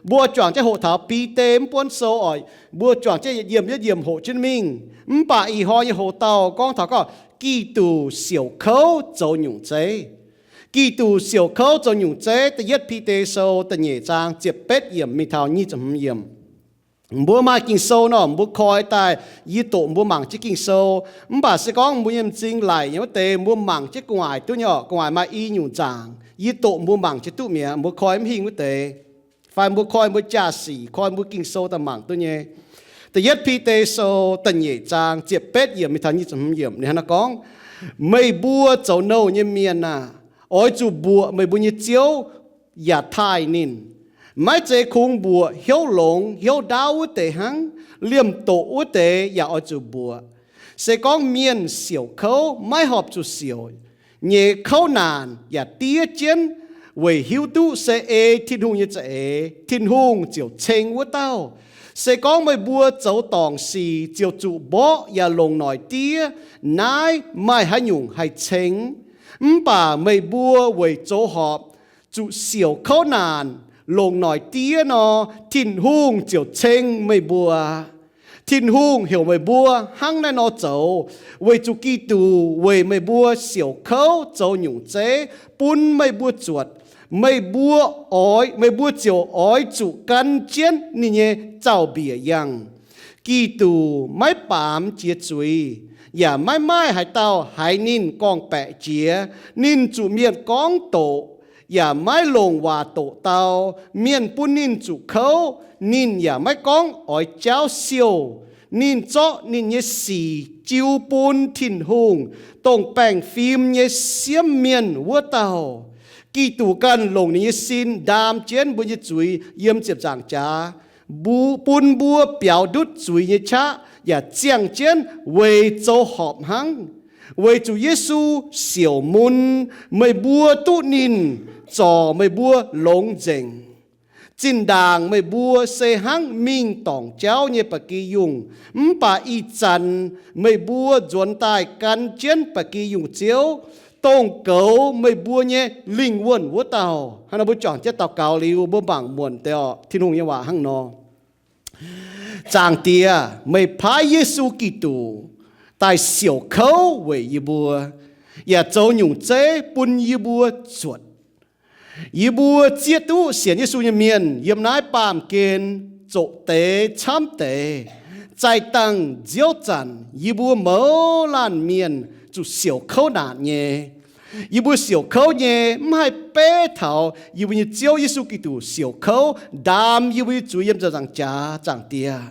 Mbuo juangc jienv hoqc taux Bide mv buonv sou oc, mbuo juangc jienv yietc nyiemc yietc nyiemc hoqc jienv mingh. Mv baac ih hnoi nyei hoc-dauh gorngv taux gorngv Giduc siouc kouv zoux nyungc zeiv. Giduc siouc kouv zoux nyungc zeiv, da'yietv Bide sou da'nyeic zaang ziepc betv yiemc mingh taux nyic ziepc hmz yiemc. Mbuo maaih Ging-Sou nor, mbuo koi daaih, yie doqc mbuo mangc jienv Ging-Sou. Mv baac se gorngv mbuo nyei m'zing laic nyei wuov deix, mbuo mangc jienv gu'nguaaic duqv nyei oc. Gu'nguaaic maaih i nyungc nzaangc, yie doqc mbuo mangc jienv duqv mi'aqv. Mbuo koi mv hingh wuov deix, fai mbuo koi mbuo jaa-sic, koi mbuo Ging-Sou daaih mangc duqv nyei. Da'yietv Bide sou da'nyeic zaang ziepc betv yiemc mingh taux nyic ziepc hmz yiemc ninh hnangv naaiv gorngv, Meih mbuo zoux nouh nyei mienh aah! Oix zuqc mbuoqc meih mbuo nyei ziouv yaac taaih ninh. Maiv zeiz kungx mbuoqc hnyouv longx hnyouv ndaauv wuov deix hnangv, liemh doqc wuov deix yaac oix zuqc mbuoqc. Se gorngv mienh siouc kouv maiv horpc zuqc siouc, nyei kouv naanc yaac diev jienv, weic hiuv duqv se ei Tin-Hungh nyei za'eix, Tin-Hungh ziouc ceng wuov dauh. Se gorngv meih mbuo zoux dorngc sic ziouc zuqc mborqv yaac longc noic diev, naaiv maaih haaix nyungc haih ceng? Mv baac meih mbuo weic zoux horpc zuqc siouc kouv naanc, longc noic diev nor, Tin-Hungh ziouc ceng meih mbuo. Tin-Hungh heuc meih mbuo hnangv naaiv nor zoux, weic zuqc Giduc weic meih mbuo siouc kouv zoux nyungc zeiv bun meih mbuo zuotc. Meih mbuo oix, meih mbuo ziouc oix zuqc gan jienv ninh nyei zaux-mbiec yangh. Giduc maiv baamz jiex zuiz, yaac maiv maaih haaix dauh haiz ninh gorngv-baeqc jiex. Ninh zuqc mienh gorngv doqc, yaac maiv longc waac doqc dau. Mienh bun ninh zuqc kouv, ninh yaac maiv gorngv oix jaauv siouh. Ninh zorqv ninh nyei sic jiu bun Tin-Hungh, dongh baengh fim nyei siemv mienh wuov dauh. Giduc ganh longc ninh nyei sin ndaam jienv mbuo nyei zuiz yiem ziepc nzaangc jaax, mbu-, bun mbuo biaux ndutv zuiz nyei qaqv yaac ziangh jienv weic zoux horpc hnangv. Weic zuqc Yesu siouc mun, meih mbuo duqv ninh zorc meih mbuo longx nzengc. Zinh ndaangc meih mbuo se hnangv mingh dorngc jauv nyei ba'gi yungh, mv baac ih zanc meih mbuo nzuonx daaih gan jienv ba'gi yungh Ziouv, dongh goux meih mbuo nyei lingh wuonh wuov dauh. Hnangv nor mbuo juangc jienv daux gaux liuz, mbuo mangc muonc deix orqc, Tin-Hungh nyei waac hnangv nor. Zaangc Diex, meih paaiv Yesu Giduc daaih siouc kouv weic yie mbuo, yaac zoux nyungc zeiv bun yie mbuo zuotc. Yie mbuo zieqv duqv sienx Yesu nyei mienh yiem naaiv baamh gen zoqc deix camv deix, zaih dangh nziouv zanc yie mbuo mouz laanh mienh zuqc siouc kouv naanc nyei. Yie mbuo siouc kouv nyei mv haih beiv taux yie mbuo nyei Ziouv Yesu Giduc siouc kouv ndaam yie mbuo nyei zuiz yiem ziepc nzaangc jaax, Zaangc Diex.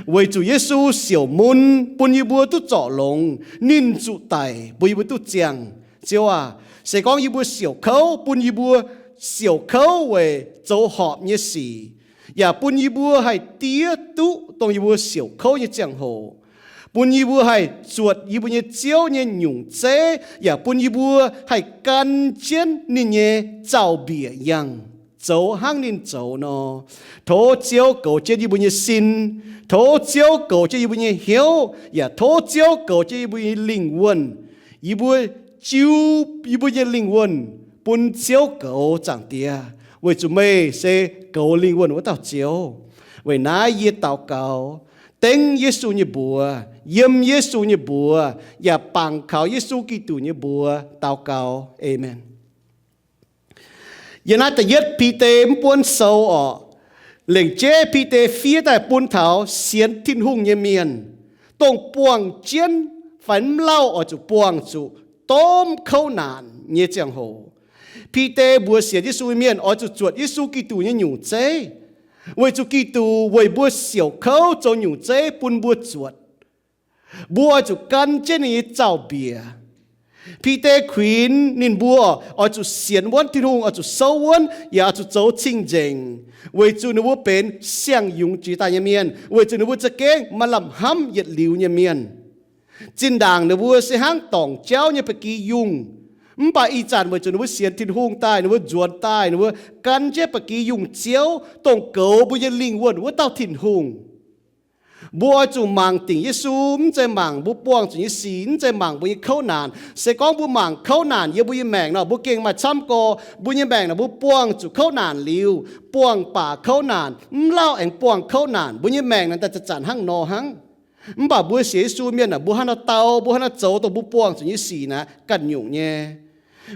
Weic zuqc Yesu siouc mun bun yie mbuo duqv zorc longx, ninh zuqc daic bun yie mbuo duqv ziangh. Ziouv aah, se gorngv yie mbuo siouc kouv, bun yie mbuo siouc kouv weic zoux horpc nyei sic, yaac bun yie mbuo haih diev duqv dongh yie mbuo siouc kouv nyei ziangh hoc, bun yie mbuo haih zuotc yie mbuo nyei Ziouv nyei nyungc zeiv, yaac bun yie mbuo haih gan jienv ninh nyei zaux-mbiec yangh, zoux hnangv ninh zoux nor. Tov Ziouv goux jienv yie mbuo nyei sin. Tov Ziouv goux jienv yie mbuo nyei hnyouv, yaac tov Ziouv goux jienv yie mbuo nyei lingh wuonh. Yie mbuo jiu yie mbuo nyei lingh wuonh bun Ziouv goux, Zaangc Diex, weic zuqc meih se goux lingh wuonh wuov dauh Ziouv. Weic naaiv yie daux gaux dengv Yesu nyei mbuox, yiem Yesu nyei mbuox, yaac bangc kaux Yesu Giduc nyei mbuox daux gaux. Aamen. Yiem naaiv da'yietv Bide mv buonv sou orqc, lengc jeiv Bide fiev daaih bun taux sienx Tin-Hungh nyei mienh, dongh buangh jienv fai mv lauh oix zuqc buangh zuqc domh kouv naanc nyei ziangh hoc. Bide mbuox sienx Yesu nyei mienh oix zuqc zuotc Yesu Giduc nyei nyungc zeiv, weic zuqc Giduc weic mbuo siouc kouv zoux nyungc zeiv bun mbuo zuotc. Mbuo oix zuqc gan jienv ninh nyei zaux-mbiec. Bide kuinx ninh mbuo oix zuqc sienx wuonv Tin-Hungh, oix zuqc souv wuonv, yaac oix zuqc zoux cing-nzengc, weic zuqc ninh mbuo benx siang-yungz jiex daaih nyei mienh, weic zuqc ninh mbuo za'gengh maaih lamh hnamv yietc liuz nyei mienh. Zinh ndaangc ninh mbuo se hnangv dorngc jauv nyei ba'gi yungh. Mv baac ih zanc weic zuqc ninh mbuo sienx Tin-Hungh daaih, ninh mbuo nzuonx daaih, ninh mbuo gan jienv ba'gi yungh Ziouv, dongh goux mbuo nyei lingh wuonh wuov dauh Tin-Hungh. Mbuo oix zuqc mangc dingc Yesu, mv zeiz mangc mbuo buangh zuqc nyei sic, mv zeiz mangc mbuo nyei kouv naanc. Se gorngv mbuo mangc kouv naanc yiem mbuo nyei maengc nor, mbuo gengh maaih camv gorx. Mbuo nyei maengc naaic mbuo buangh zuqc kouv naanc liuz, buangh baac kouv naanc, mv lauh aengx buangh kouv naanc, mbuo nyei maengc naaic daaih zanc-zanc hnangv nor hnangv. Mv baac mbuo sienx Yesu mienh naaic, mbuo hnangv nor dau, mbuo hnangv nor zoux dongh mbuo buangh zuqc nyei sic naaic ganh nyungc nyei.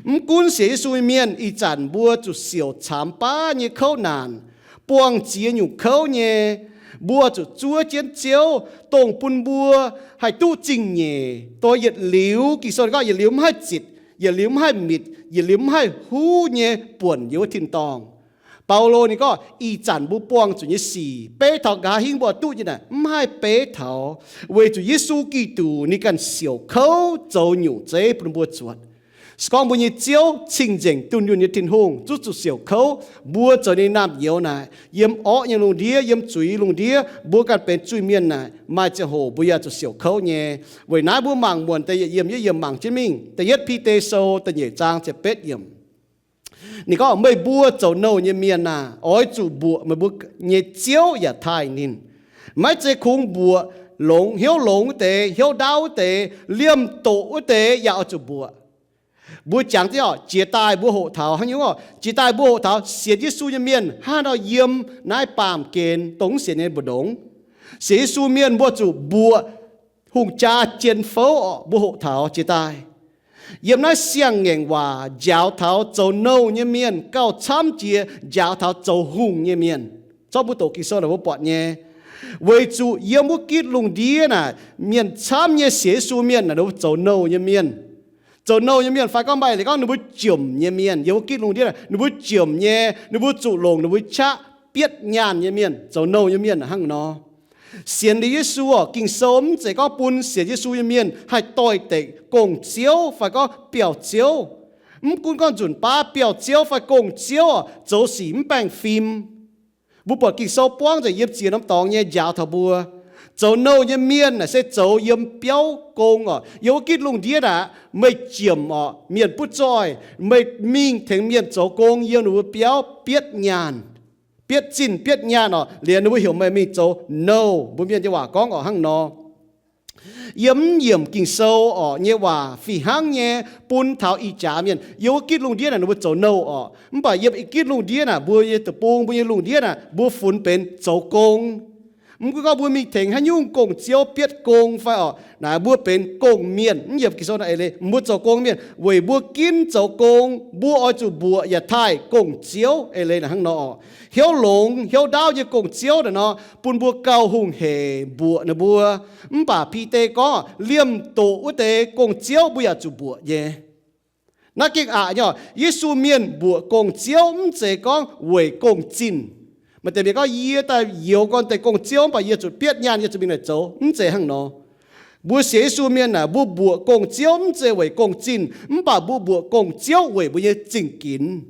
Mv gunv sienx Yesu nyei mienh, ih zanc mbuo zuqc siouc caamx baav nyei kouv naanc, buangh ziex nyungc kouv nyei, mbuo zuqc zuov jienv Ziouv, dongh bun mbuo haih duqv zingh nyeic, dongh yietc liuz, Ging-Sou gorngv yietc liuz mv haih zitc, yietc liuz mv haih mitc, yietc liuz mv haih huv nyei buonc yiem wuov tin-dorngh. Baulo ninh gorngv, ih zanc mbuo buangh zuqc nyei sic, beiv taux nqa'haav hingv mbuo duqv nyei naaic, mv haih beiv taux, weic zuqc Yesu Giduc ninh ganh siouc kouv zoux nyungc zeiv bun mbuo zuotc. Se gorngv mbuo nyei Ziouv, cing-nzengc dunh yunh nyei Tin-Hungh, zungv zuqc siouc kouv, mbuo zoux ninh naamh nyouz naaic, yiem orqv nyei lungh ndiev, yiem zuiz lungh ndiev, mbuo ganh benx zuiz-mienh naaic, maaih ziangh hoc mbuo yaac zuqc siouc kouv nyei. Weic naaiv mbuo mangc muonc deix yietc yiemc yietc yiemc mangc jienv mingh. Da'yietv Bide Sou da'nyeic zaang ziepc betv yiemc. Ninh gorngv, meih mbuo zoux nouh nyei mienh aah! Oix zuqc mbuoqc meih mbuo nyei ziouv yaac taaih ninh. Maiv zeiz kungx mbuoqc longx, hnyouv longx wuov deix, hnyouv ndaauv wuov deix, liemh doqc wuov deix yaac oix zuqc mbuoqc. Mbuo jangx jienv oc, jiex daaih mbuo hoqc taux haaix nyungc oc? Jiex daaih mbuo hoqc taux sienx Yesu nyei mienh hnangv nor yiem naaiv baamh gen dongh mv sienx nyei mbu'ndongx. Sienx Yesu mienh mbuo zuqc mbuoqc hungh jaa jien fouv oc, mbuo hoqc taux jiex daaih. Yiem naaiv siang-ngaengc waac njaaux taux zoux nouh nyei mienh gauh camv jiex njaaux taux zoux hungh nyei mienh. Zorqv mbuo doqc Ging-Sou naaic mbuo buatc nyei. Weic zuqc yiem wuov gitv lungh ndiev naaic, mienh camv nyei sienx Yesu mienh naaic ninh mbuo zoux nouh nyei mienh. Zoux nouh nyei mienh fai gorngv maaih leiz gorngv ninh mbuo jomc nyei mienh, yiem wuov gitv lungh ndiev naaic ninh mbuo jomc nyei, ninh mbuo zuqc longc ninh mbuo qaqv bietv nyaanh nyei mienh, zoux nouh nyei mienh hnangv nor. Sienx liuz Yesu oc, Ging-Sou mv zeiz gorngv bun sienx Yesu nyei mienh haih doix-dekc gong-ziouv fai gorngv biauv-ziouv. Mv gunv gorngv nzunc baav biauv-ziouv fai gong-ziouv oc, zoux sic mv baengh fim. Mbuo buatc Ging-Sou buangv nzengc yiem ziex norm dorngx nyei njaaux taux mbuo. Zoux nouh nyei mienh naaic se zoux yiem biauv gong oc. Yiem wuov gitv lungh ndiev naaic, meih jiemc oc, mienh butv zoih, meih mingh tengx mienh zoux gong yiem ninh mbuo biauv bietv nyaanh, bietv zinh bietv nyaanh oc, liuz ninh mbuo heuc meih mingh zoux nouh. Mbuo mienh nyei waac gorngv oc hnangv nor. Yiem mv yiemc Ging-Sou oc nyei waac fih hnangv nyei bun taux ih jaax mienh. Yiem wuov gitv lungh ndiev naaic ninh mbuo zoux nouh oc. Mv baac yiem ih gitv lungh ndiev naaic, mbuo nyei deic-bung, mbuo nyei lungh ndiev naaic, mbuo funx benx zoux gong. Mv gunv gorngv mbuo mingh tengx haaix nyungc gong-ziouv bietv gong fai oc, naaic mbuo benx gong-mienh. Mv yiemc Ging-Sou naaic eix leiz, mbuo zoux gong mienh weic mbuo ginv zoux gong, mbuo oix zuqc mbuoqc yaac taaih gong-ziouv. Eix leiz naaic hnangv nor oc. Hnyouv longx hnyouv ndaauv nyei gong-ziouv naaic nor, bun mbuo gauh hungh hec mbuoqc ninh mbuo. Mv baac Bide gorngv, liemh doqc wuov deix gong-ziouv mbuo yaac zuqc mbuoqc nyei. Naaiv gengh aqc nyei oc. Yesu mienh mbuoqc gong-ziouv mv zeiz gorngv weic gong-zinh. Maaih deix mienh gorngv, yie daaih youx gorn deix gong-ziouv, mv baac yie zuqc bietv nyaanh, yie zuqc mingh naaic zoux. Mv zeiz hnangv nor. Mbuo sienx Yesu mienh naaic, mbuo mbuoqc gong-ziouv mv zeiz weic gong-zinh, mv baac mbuo mbuoqc gong-ziouv weic mbuo nyei zingh ginx.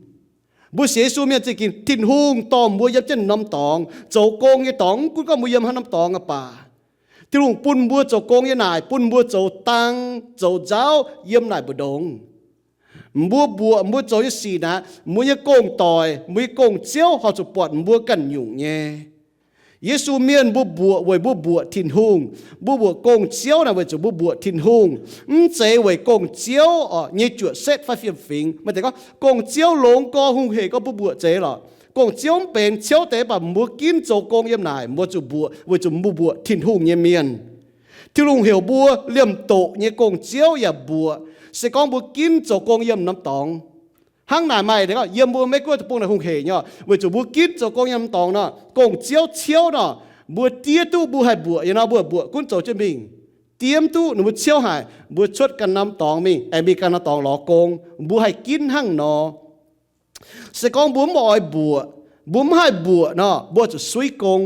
Mbuo sienx Yesu mienh zingh ginx, Tin-Hungh dorh mbuo yiem jienv norm dorngx, zoux gong nyei dorngx, mv gunv gorngv mbuo yiem haaix norm dorngx aqv baac, Tin-Hungh bun mbuo zoux gong nyei naaic, bun mbuo zoux dang, zoux nzauv yiem naaic mbu'ndongx. Mbuo mbuoqc mbuo zoux nyei sic naaic, mbuo nyei gong-doic, mbuo nyei gong-ziouv horpc zuqc buatc mbuo ganh nyungc nyei. Yesu mienh mbuo mbuoqc weic mbuo mbuoqc Tin-Hungh. Mbuo mbuoqc gong-ziouv naaic weic zuqc mbuo mbuoqc Tin-Hungh, mv zeiz weic gong-ziouv oc nyei juoqc setv fai fiem-fingx. Maaih deix gorngv gong-ziouv longx gorx hungh hec gorx mbuo mbuoqc zeiz lorqc. Gong-ziouv mv benx ciouv deix, mv baac mbuo ginv zoux gong yiem naaic, mbuo zuqc mbuoqc weic zuqc mbuo mbuoqc Tin-Hungh nyei mienh. Tin-Hungh heuc mbuo liemh doqc nyei gong-ziouv yaac mbuoqc, se gorngv mbuo ginv zoux gong yiem norm dorngx. Hnangv naaic maaih deix gorngv yiem mbuo Meiv Guoqv deic-bung naaic hungh hec nyei oc, weic zuqc mbuo ginv zoux gong yiem norm dorngx nor, gong-ziouv ciouv nor, mbuo diev duqv mbuo haih mbuoqc nyei nor, mbuo mbuoqc gunv zoux jienv mingh. Diev mv duqv ninh mbuo ciouv haic, mbuo cuotv ganh norm dorngx mingh, aengx mingh ganh norm dorngx lorz gong. Mbuo haih ginv hnangv nor. Se gorngv mbuo mv oix mbuoqc, mbuo mv haih mbuoqc nor, mbuo zuqc suiv gong.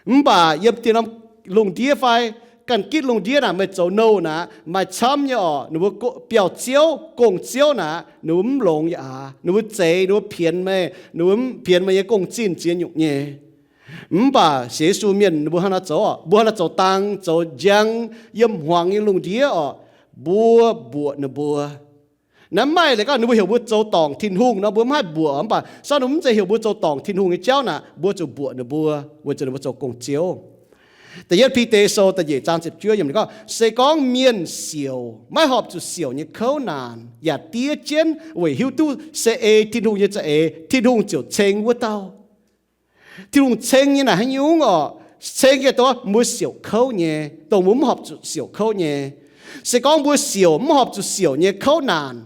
Mv baac yiem dien norm lungh ndiev fai ganh gitv lungh ndiev naaic, meih zoux nouh naaic, maaih camv nyei oc, ninh mbuo biauv-ziouv, gong-ziouv naaic, ninh mbuo mv longx yaac aax, ninh mbuo zeix, ninh mbuo pienx meih, ninh mbuo pienx meih nyei gong-zinh ziex nyungc nyei. Mv baac sienx Yesu mienh ninh mbuo hnangv naaiv zoux oc, mbuo hnangv naaiv zoux dang, zoux njang, yiem hmuangx nyei lungh ndiev oc, mbuo mbuoqc ninh mbuo. Naaiv maaih leiz gorngv ninh mbuo heuc mbuo zoux dorngc Tin-Hungh nor, mbuo mv haih mbuoqc. Mv baac se gorngv ninh mbuo mv zeiz heuc mbuo zoux dorngc Tin-Hungh nyei jauv naaic, mbuo zuqc mbuoqc ninh mbuo, weic zuqc ninh mbuo zoux gong-ziouv. Da'yietv Bide Sou da'nyeic zaang ziepc juov yiemc ninh gorngv, se gorngv mienh siouc, maiv horpc zuqc siouc nyei kouv naanc, yaac diev jienv weic hiuv duqv se ei Tin-Hungh nyei za'eix, Tin-Hungh ziouc ceng wuov dauh. Tin-Hungh ceng nyei naaic haaix nyungc orqc? Ceng nyei dongh mbuo siouc kouv nyei, dongh mbuo mv horpc zuqc siouc kouv nyei. Se gorngv mbuo siouc mv horpc zuqc siouc nyei kouv naanc,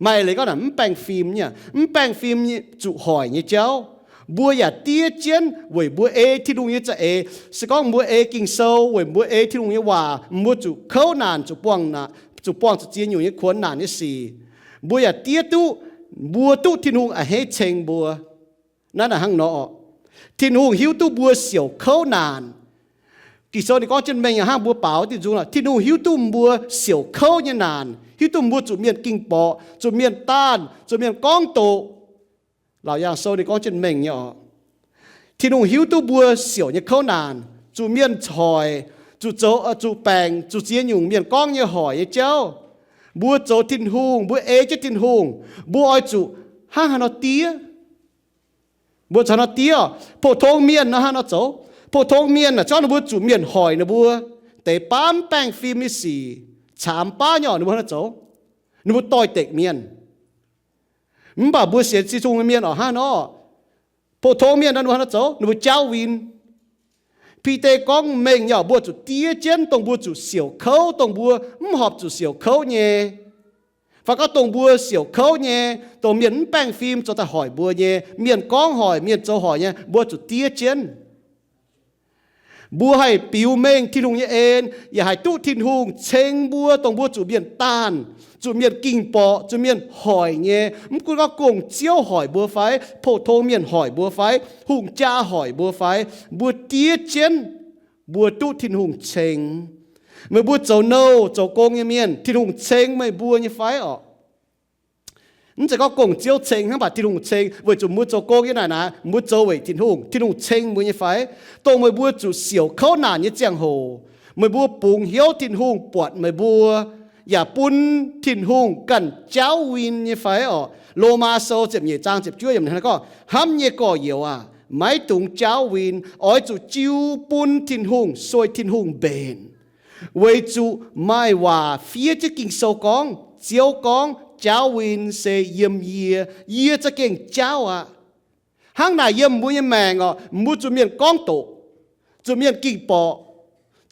maaih leiz gorngv naaic mv baengh fim nyei, mv baengh fim nyei zuqc hoic nyei jauv, mbuo yaac diev jienv weic mbuo ei Tin-Hungh nyei za'eix. Se gorngv mbuo ei Ging-Sou weic mbuo ei Tin-Hungh nyei waac, mbuo zuqc kouv naanc, zuqc buangh, zuqc buangh zuqc ziex nyungc nyei kuonx naanc nyei sic, mbuo yaac diev duqv, mbuo duqv Tin-Hungh a'hneiv ceng mbuo. Naaiv naaic hnangv nor orqc? Tin-Hungh hiuv duqv mbuo siouc kouv naanc. Ging-Sou ninh gorngv jienv mengh yaac hnangv mbuo baaux diuh nzung lorqc. Tin-Hungh hiuv duqv mbuo siouc kouv nyei naanc, hiuv duqv mbuo zuqc mienh ging-borqc, zuqc mienh daanh, zuqc mienh gorngv doqc. Laauc Yaangh Sou ninh gorngv jienv mengh nyei orqc. Tin-Hungh hiuv duqv mbuo siouc nyei kouv naanc, zuqc mienh hoic, zuqc zoux, zuqc baengc, zuqc ziex nyungc mienh gorngv nyei hoic nyei jauv. Mbuo zoux Tin-Hungh, mbuo ei jienv Tin-Hungh, mbuo oix zuqc hnangv haaix nor diev? Mbuo zoux hnangv nor diev orqc? Pou-tong mienh nor hnangv nor zoux. Pou-tong mienh aah, zorqv ninh mbuo zuqc mienh hoic ninh mbuo deix baav mv baengh fim nyei sic, caamx baav nyei orqc, ninh mbuo hnangv nor zoux. Ninh mbuo doix-dekc mienh. Mv baac mbuo sienx Ziouv Tin-Hungh nyei mienh orqc, hnangv nor, pou-tong mienh nor ninh mbuo hnangv nor zoux, ninh mbuo jaauv win. Bide gorngv mengh nyei orqc, mbuo zuqc diev jienv dongh mbuo zuqc siouc kouv, dongh mbuo mv horpc zuqc siouc kouv nyei. Fai gorngv dongh mbuo siouc kouv nyei, dongh mienh mv baengh fim zoux daaih hoic mbuo nyei, mienh gorngv hoic, mienh zoux hoic nyei, mbuo zuqc diev jienv. Mbuo haih biux mengh Tin-Hungh nyei en, yaac haih duqv Tin-Hungh ceng mbuo, dongh mbuo zuqc mienh daanh, zuqc mienh ging-borqc, zuqc mienh hoic nyei. Mv gunv gorngv gong-ziouv hoic mbuo fai, pou-tong mienh hoic mbuo fai, hungh jaa hoic mbuo fai, mbuo diev jienv, mbuo duqv Tin-Hungh ceng. Meih mbuo zoux nouh zoux gong nyei mienh, Tin-Hungh ceng meih mbuo nyei fai orqc? Mv zeiz gorngv gong-ziouv ceng hnangv, mv baac Tin-Hungh ceng, weic zuqc mbuo zoux gong nyei naaic naaic, mbuo zoux weic Tin-Hungh, Tin-Hungh ceng mbuo nyei fai? Dongh meih mbuo zuqc siouc kouv naanc nyei ziangh hoc, meih mbuo bungx hnyouv Tin-Hungh buatc meih mbuo, yaac bun Tin-Hungh ganh jaauv win nyei fai orqc? Lomaa Sou ziepc nyeic zaang ziepc juov yiemc ninh gorngv, hnamv nyei gorx-youz aac, maiv dungx jaauv win. Oix zuqc jiu bun Tin-Hungh, sueih Tin-Hungh mbenc. Weic zuqc maaih waac fiev jienv Ging-Sou gorngv, Ziouv gorngv, jaauv win se yiem yie, yie za'gengh jaauv aqv. Hnangv naaic yiem mbuo nyei maengc orqc, mbuo zuqc mienh gorngv doqc, zuqc mienh ging-borqc,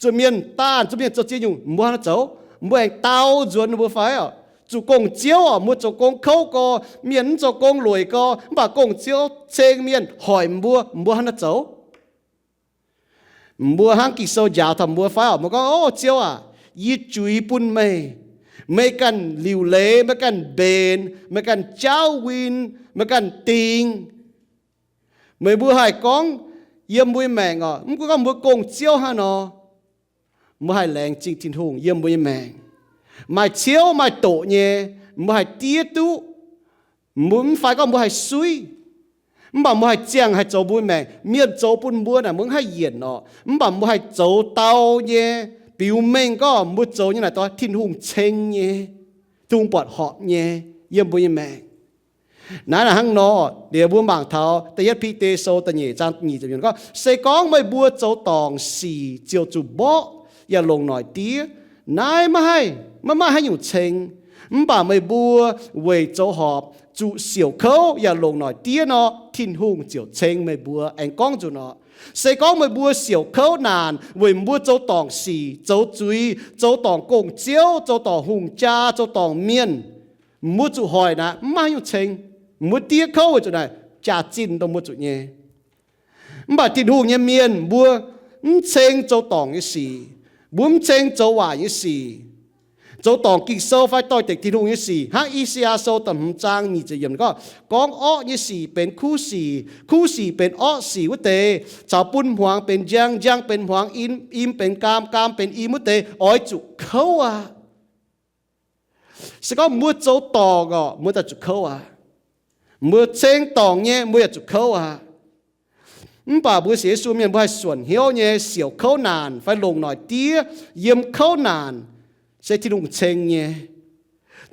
zuqc mienh daanh, zuqc mienh zoux ziex nyungc, mbuo hnangv nor zoux, mbuo aengx dau nzuonx ninh mbuo fai orqc? Zuqc gong-ziouv orqc, mbuo zoux gong kouv gorx, mienh mv zoux gong lueic gorx, mv baac gong-ziouv ceng mienh hoic mbuo, mbuo hnangv nor zoux. Mbuo hnangv Ging-Sou njaaux taux mbuo fai orqc? Mbuo gorngv, O Ziouv aac, yie juix bun meih. Meih ganh liuc leiz, meih ganh mbenc, meih ganh jaauv win, meih ganh dingx. Meih mbuo haih gorngv yiem mbuo nyei maengc orqc, mv gunv gorngv mbuo gong-ziouv hnangv nor, mbuo haih laengz zingh Tin-Hungh yiem mbuo nyei maengc. Maaih ciouv maaih doqc nyei, mbuo haih diev duqv. Mbuo mv fai gorngv mbuo haih suiv, mv baac mbuo haih ziangh haih zoux mbuo nyei maengc. Mienh zoux bun mbuo naaic mbuo mv haih yienc orqc, mv baac mbuo haih zoux dau nyei, biux mengh gorngv mbuo zoux nyei naaic doix Tin-Hungh ceng nyei, Tin-Hungh buatc horpc nyei yiem mbuo nyei maengc. Naaiv naaic hnangv nor, liuz mbuo mangc taux da'yietv Bide Sou da'nyeic zaang nyic ziepc yiemc gorngv, se gorngv meih mbuo zoux dorngc sic ziouc zuqc mborqv yaac longc noic diev, naaiv maiv haih, maiv maaih haaix nyungc ceng. Mv baac meih mbuo weic zoux horpc zuqc siouc kouv yaac longc noic diev nor, Tin-Hungh ziouc ceng meih mbuo. Aengx gorngv nzunc nor, se gorngv meih mbuo siouc kouv naanc weic mbuo zoux dorngc sic, zoux zuiz, zoux dorngc gong-ziouv, zoux dorngc hungh jaa, zoux dorngc mienh, mbuo zuqc hoic naaic mv maaih haaix nyungc ceng. Mbuo diev kouv weic zuqc naaic jaax-zinh dongh mbuo zuqc nyei. Mv baac Tin-Hungh nyei mienh mbuo mv ceng zoux dorngc nyei sic. Mbuo mv ceng zoux waaic nyei sic, zoux dorngc Ging-Sou fai doix-dekc Tin-Hungh nyei sic. Hnangv I^saa^yaa Sou da'hmz zaang nyic ziepc yiemc gorngv, gorngv orqv nyei sic benx kuv sic, kuv sic benx orqv sic wuov deix, caux bun hmuangx benx njang, njang benx hmuangx, im, im benx gaam, gaam benx im wuov deix oix zuqc kouv aqv. Se gorngv mbuo zoux dorngc orqc, mbuo daaih zuqc kouv aqv. Mbuo ceng dorngc nyei, mbuo yaac zuqc kouv aqv. Mv baac mbuo sienx Yesu mienh mbuo haih suonc hnyouv nyei, siouc kouv naanc fai longc noic diev yiem kouv naanc, se Tin-Hungh ceng nyei.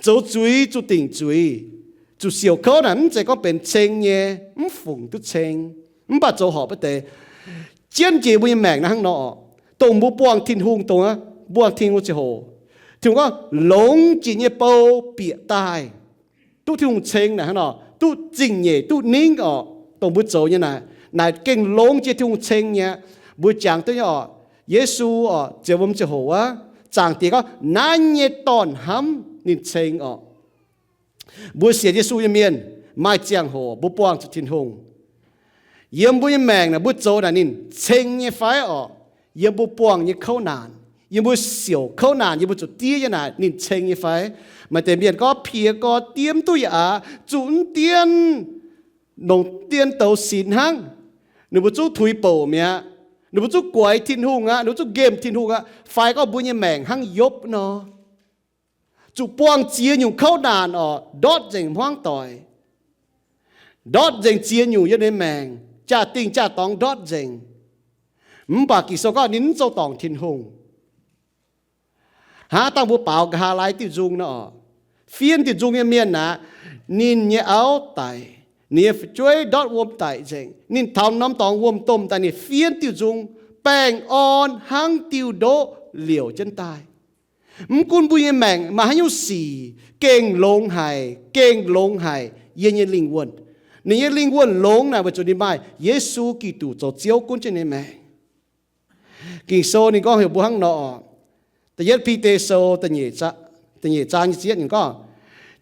Zoux zuiz zuqc dingc zuiz, zuqc siouc kouv naaic mv zeiz gorngv benx ceng nyei, mv fungc duqv ceng. Mv baac zoux horpc wuov deix, jienv njiec mbuo nyei maengc naaiv hnangv nor orqc, dongh mbuo buangh Tin-Hungh, dongh mbuo buangh Tin-Hungh ziangh hoc, Tin-Hungh gorngv longx jiex nyei bou bieqc daaih, duqv Tin-Hungh ceng naaic hnangv nor, duqv zingh nyeic, duqv ningv orqc. Dongh mbuo zoux nyei naaic, naaic gengh longx jiex Tin-Hungh ceng nyei aqv. Mbuo jangx duqv nyei orqc. Yesu orqc, ziouc wuom ziangh hoc wuov, Zaangc Diex gorngv naaiv nyei dorn-hnamv ninh ceng orqc. Mbuo sienx Yesu nyei mienh, maaih ziangh hoc mbuo buangh zuqc Tin-Hungh. Yiem mbuo nyei maengc naaic, mbuo zoux naaic ninh ceng nyei fai orqc? Yiem mbuo buangh nyei kouv naanc, yiem mbuo siouc kouv naanc, yiem mbuo zuqc diev nyei naaic, ninh ceng nyei fai? Maaih deix mienh gorngv, piex gorx diev mv duqv yaac aqv, zuqc mv dienv, longc dienv douz sinx hnangv. Ninh mbuo zungv tuix bouc mi'aqv. Ninh mbuo zungv guaix Tin-Hungh aqv. Ninh mbuo zungv nqemh Tin-Hungh aqv. Fai gorngv mbuo nyei maengc hnangv Yopv nor, zuqc buangh ziex nyungc kouv naanc orqc, ndortv nzengc hmuangv doic, ndortv nzengc ziex nyungc yiem ninh maengc, jaa-dingh jaa-dorngx ndortv nzengc. Mv baac Ging-Sou gorngv ninh mv zoux dorngc Tin-Hungh. Hnangv dangh mbuo baaux nqa'haav laai diuh nzung nor orqc, fiev diuh nzung nyei mienh aqv, ninh nyei auv daic, ninh nyei fu'jueiv ndortv wuom daic nzengc, ninh taux norm dorngx wuom-domh daaih, ninh fiev diuh nzung, baengh orn hnangv diuh ndoqv liouc jienv daaih. Mv gunv mbuo nyei maengc maaih haaix nyungc sic, gengh longx haic, gengh longx haic yie nyei lingh wuonh. Ninh nyei lingh wuonh longx naaic weic zuqc ninh maaih Yesu Giduc zoux Ziouv gunv jienv ninh nyei maengc. Ging-Sou ninh gorngv heuc mbuo hnangv nor orqc. Da'yietv Bide Sou da'nyeic zaang nyei zietv ninh gorngv,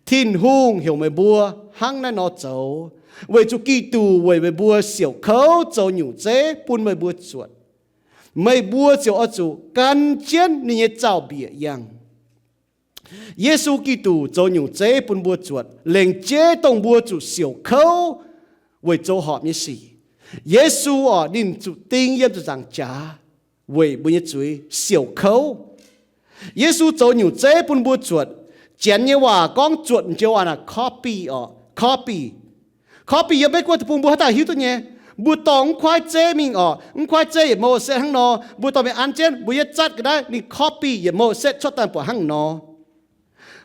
Tin-Hungh heuc meih mbuo hnangv naaiv nor zoux, weic zuqc Giduc weic meih mbuo siouc kouv zoux nyungc zeiv bun meih mbuo zuotc. Meih mbuo ziouc oix zuqc gan jienv ninh nyei zaux-mbiec yangh. Yesu Giduc zoux nyungc zeiv bun mbuo zuotc, lengc jeiv dongh mbuo zuqc siouc kouv weic zoux horpc nyei sic. Yesu orqc, ninh zuqc ding yiem ziepc nzaangc jaax weic mbuo nyei zuiz siouc kouv. Yesu zoux nyungc zeiv bun mbuo zuotc. Janx nyei waac gorngv zuotc m'joux waac naaic copy orqc, copy. Copy yiem Meiv Guoqv deic-bung mbuo haaix dauh hiuv duqv nyei? Mbuo dorh mv kuaaiv zeiv mingh orqc, mv kuaaiv zeiv yietc mouh setv hnangv nor, mbuo dorh mingh an jienv, mbuo yietv zatv ga'naaiv ninh copy yietc mouh setv cuotv daaih buatc hnangv nor.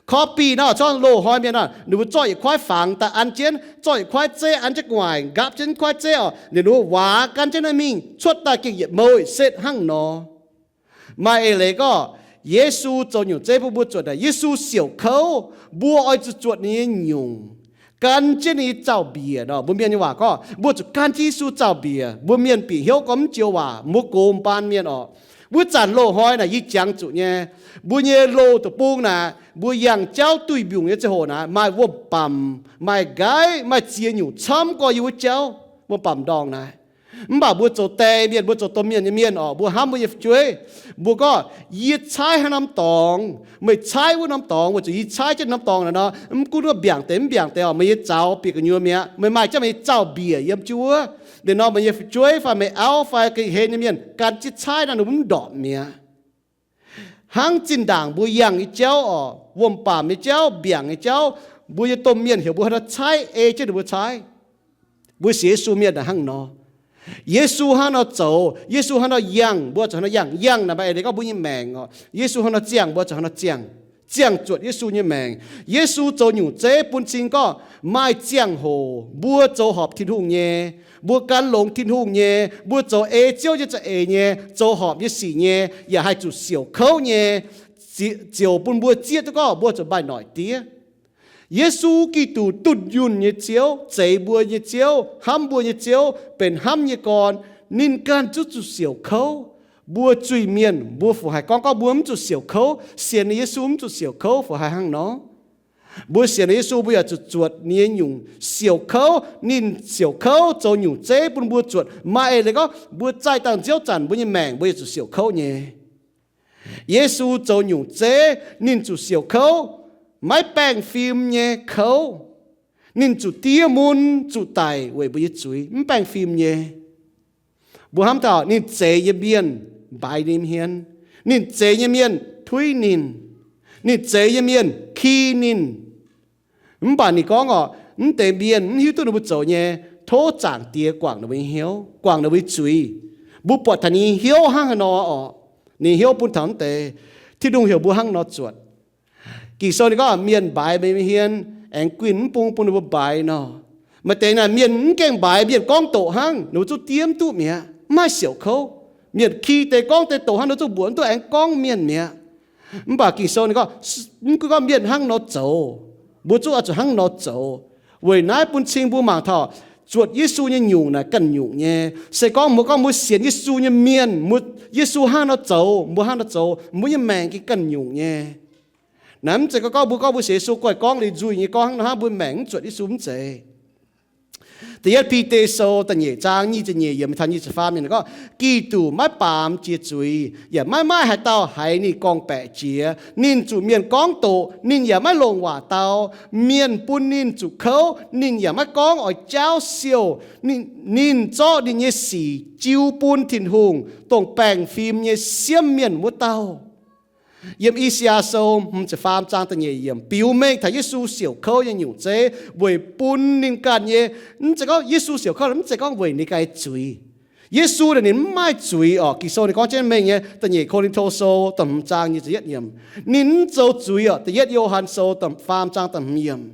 Copy naaiv corc loz-hnoi mienh naaic, ninh mbuo zorqv yietc kuaaiv fangx daaih an jienv, zorqv yietc kuaaiv zeiv an jienv gu'nguaaic, nqaapv jienv kuaaiv zeiv orqc, ninh mbuo waac gan jienv naaiv mingh cuotv daaih gengh yietc mouh setv hnangv nor. Maaih eix leiz gorngv, Yesu zoux nyungc zeiv bun mbuo zuotc naaic, Yesu siouc kouv, mbuo oix zuqc zuotc ninh nyei nyungc, gan jienv ninh nyei zaux-mbiec nor. Mbuo mienh nyei waac gorngv mbuo zuqc gan jienv Yesu zaux-mbiec. Mbuo mienh bieqc hnyouv gorngv mv joux waac, mbuo gox m'baan mienh orqc. Wuov zanc loz-hnoi naaic yie jangx zuqc nyei, mbuo nyei loz deic-bung naaic mbuo yangh jauv duih mbiungc nyei ziangh hoc naaic maaih wuom-bamc, maaih nqaiv, maaih ziex nyungc camv gorx yiem wuov jauv wuom-bamc ndorngh naaic. Mv baac mbuo zoux die mienh, mbuo zoux domh mienh nyei mienh orqc, mbuo hnamv mbuo nyei fu'jueiv, mbuo gorngv, yie caaiv haaix norm dorngx, meih caaiv wuov norm dorngx, weic zuqc yie caaiv jienv norm dorngx naaic nor, mv gunv wuov mbiaangc deix mv mbiaangc deix orqc, meih nyei zaux bieqc gu'nyuoz mi'aqv, meih maaih jienv meih nyei zaux-mbiec yiem jienv wuov. Liuz nor meih nyei fu'jueiv fai meih auv fai ga'hlen nyei mienh gan jienv caaiv naaic, ninh mbuo mv ndorpc mi'aqv. Hnangv zinh ndaangc mbuo yangh nyei jauv orqc, wuom-bamc nyei jauv, mbiaangc nyei jauv, mbuo nyei domh mienh heuc mbuo haaix nor caaiv, ei jienv ninh mbuo caaiv. Mbuo sienx Yesu mienh naaic hnangv nor. Yesu hnangv nor zoux, Yesu hnangv nor yangh, mbuo zuqc hnangv nor yangh. Yangh naaic maaih eix leiz gorngv mbuo nyei maengc orqc, Yesu hnangv nor ziangh, mbuo zuqc hnangv nor ziangh. Ziangh zuotc Yesu nyei maengc. Yesu zoux nyungc zeiv bun cing gorngv maaih ziangh hoc mbuo zoux horpc Tin-Hungh nyei, mbuo gan longx Tin-Hungh nyei, mbuo zoux ei Ziouv nyei za'eix nyei, zoux horpc nyei sic nyei, yaac haih zuqc siouc kouv nyei, ziouc bun mbuo zieqv duqv gorngv mbuo zuqc maaih noic diev. Yesu Giduc, dunh yunh nyei Ziouv, zeix mbuo nyei Ziouv, hnamv mbuo nyei Ziouv, benx hnamv nyei gorn, ninh ganh zungv zuqc siouc kouv. Mbuo zuiz-mienh mbuo fungc haih gorngv gorngv mbuo mv zuqc siouc kouv, sienx ninh Yesu mv zuqc siouc kouv, fungc haih hnangv nor? Mbuo sienx ninh Yesu mbuo yaac zuqc zuotc ninh nyei nyungc siouc kouv. Ninh siouc kouv zoux nyungc zeiv bun mbuo zuotc. Maaih eix leiz gorngv mbuo zaih dangh nziouv zanc mbuo nyei maengc mbuo yaac zuqc siouc kouv nyei. Yesu zoux nyungc zeiv ninh zuqc siouc kouv, maiv baengh fim nyei kouv. Ninh zuqc diev mun zuqc daic weic mbuo nyei zuiz, mv baengh fim nyei. Mbuo hnamv taux ninh zeix nyei mienh mbaix ninh hmien, ninh zeix nyei mienh tuiv ninh, ninh zeix nyei mienh ki ninh. Mv baac ninh gorngv orqc, mv deix mienh mv hiuv duqv ninh mbuo zoux nyei, tov Zaangc Diex guangc ninh mbuo nyei hnyouv, guangc ninh mbuo nyei zuiz. Mbuo buatc taux ninh nyei hnyouv hnangv haaix nor orqc, ninh hnyouv bun taux mv deix. Tin-Hungh heuc mbuo hnangv nor zuotc. Ging-Sou ninh gorngv, mienh mbaix meih nyei hmien, aengx guinh mv bung bun ninh mbuo mbaix nor. Maaih deix naaic mienh mv gaengh mbaix, mienh gorngv doqc hnangv, ninh mbuo zungv diev mv duqv mi'aqv, mv haih siouc kouv. Mienh ki deix gorngv deix doqc hnangv nor zungv mbuoqc, mv duqv aengx gorngv mienh mi'aqv. Mv baac Ging-Sou ninh gorngv, mv gunv gorngv mienh hnangv nor zoux, mbuo zungv oix zuqc hnangv nor zoux. Weic naaiv bun cing mbuo mangc taux zuotc Yesu nyei nyungc naaic ganh nyungc nyei. Se gorngv mbuo gorngv mbuo sienx Yesu nyei mienh, mbuo, Yesu hnangv nor zoux, mbuo hnangv nor zoux, mbuo nyei maengc gengh ganh nyungc nyei. Naaiv mv zeiz gorngv mbuo gorngv mbuo sienx Yesu, guai gorngv liuz nzuih nyei gorngv hnangv nor hnangv, mbuo maengc mv zuotc Yesu, mv zeiz. Da'yietv Bide Sou da'nyeic zaang nyic ziepc nyeic yiemc mingh taux nyic ziepc faam yiemc gorngv, Giduc maiv baamz jiex zuiz, yaac maiv maaih haaix dauh haiz ninh gorngv-baeqc jiex. Ninh zuqc mienh gorngv doqc, ninh yaac maiv longc waac dau. Mienh bun ninh zuqc kouv, ninh yaac maiv gorngv oix jaauv siouh. Ninh, ninh zorqv ninh nyei sic jiu bun Tin-Hungh, dongh baengh fim nyei siemv mienh wuov dauh. Yiem I^saa^yaa Sou hmz ziepc faam zaang da'nyeic yiemc biux mengh taux Yesu siouc kouv nyei nyungc zeiv weic bun ninh ganh nyei, mv zeiz gorngv Yesu siouc kouv, mv zeiz gorngv weic ninh ganh nyei zuiz. Yesu naaic ninh mv maaih zuiz orqc. Ging-Sou ninh gorngv jienv mengh nyei, da'nyeic Ko^lin^to Sou da'hmz zaang nyic ziepc yietv yiemc. Ninh mv zoux zuiz orqc, da'yietv Yo^han Sou da'faam zaang da'hmz yiemc.